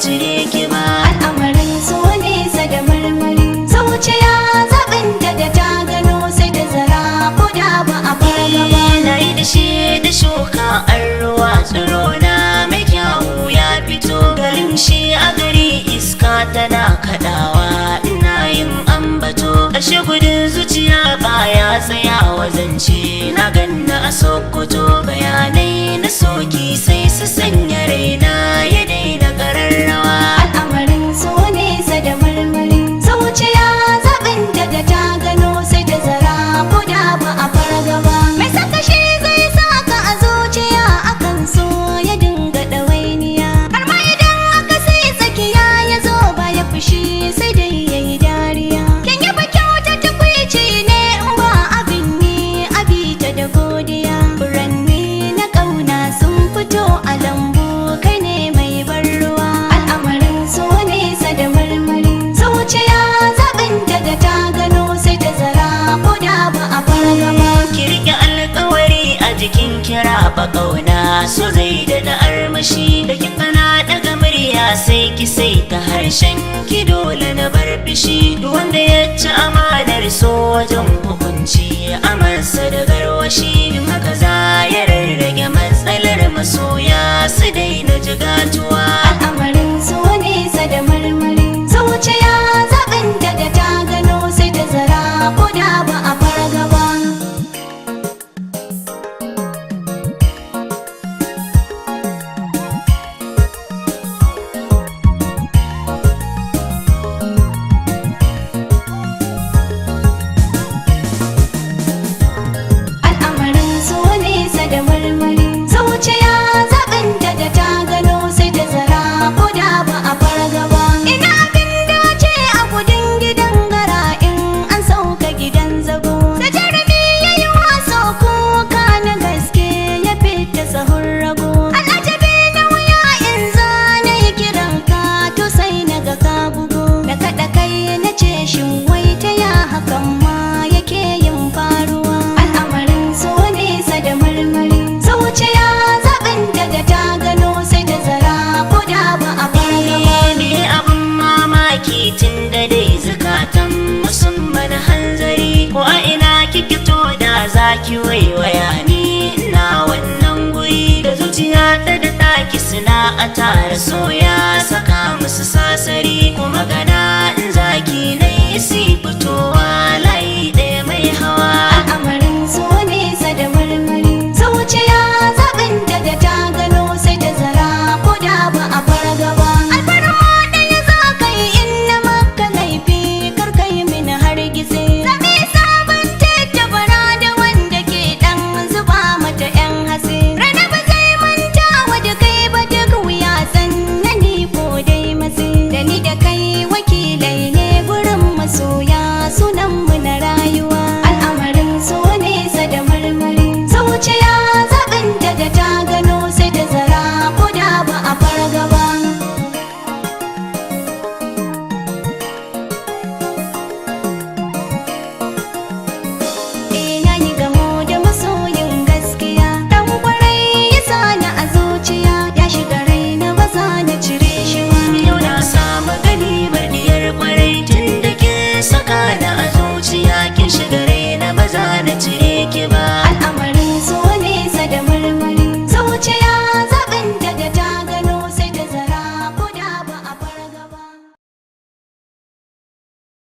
cire ki ba. Al'amarin so nesa da marmari, zuciya zaɓin da da ta gano sai ta zara ko da ba a farga ba. Na yi da shi da shuka an ruwa, tsiro na mai kyawu ya fito. Garin shi a gari iska tana kaɗawa, ina yin ambato. Ashe gudun zuciya baya tsayawa zance, na ganna a Sokoto. Bayanai na soki sai su sanya raina ya daina ƙararrawa. Al'amarin so nesa da marmari, zuciya zaɓin da da ta gano sai ta zara ko da ba a farga ba. Mai saka shi zai saka a zuciya akan so ya dinga ɗawainiya. Har ma idan aka sai tsakiya ya zo ba ya fushi sai dai ya yi dariya. Kin yaba kyauta tukwici ne in ba abin yi abita da godiya. Furanni na ƙauna sun fito a lambu, kai ne mai ban ruwa. Al'amarin so nesa da marmari, zuciya zaɓin da da ta gano sai ta zara ko da ba a farga ba. Ki riƙe alƙawari a jikin kira ba ƙauna so zai daɗa armashi. Da kin gana daga murya sai ki sai ta harshen ki, dole na bar fishi. Duk wanda ya ci amanar so wajen hukunci amansa da garwashi. In haka za ya rarrage matsalar masoya su daina jigatuwa. Al'amarin so nesa da marmari, zuciya zaɓin da da ta gano sai ta zara ko da ba a farga ba. Al'amarin so nesa da marmari, zuciya zaɓin da da ta gano sai ta zara ko da ba a farga ba. Ina abin dace a gudun gidan gara in an sauka gidan zago. Sai jarumi ya yi waso kuka na gaske ya fita sahun rago. Al'ajabi na wuya in zana yi kiran ka to sai na ga ka bugo. Na kaɗa kai na ce shin wai ta ya hakan ma yake yin faruwa. Al'amarin so nesa da marmari, zuciya zaɓin da da ta gano sai ta zara ko da ba a farga ba. Me abin mamaki tun da dai zukatan musamman hanzari, ko a ina kike to da zaki waiwaya ni ina wannan guri. Da zuciya ta da taki suna a tare, soya saka musu sasari kuma gana.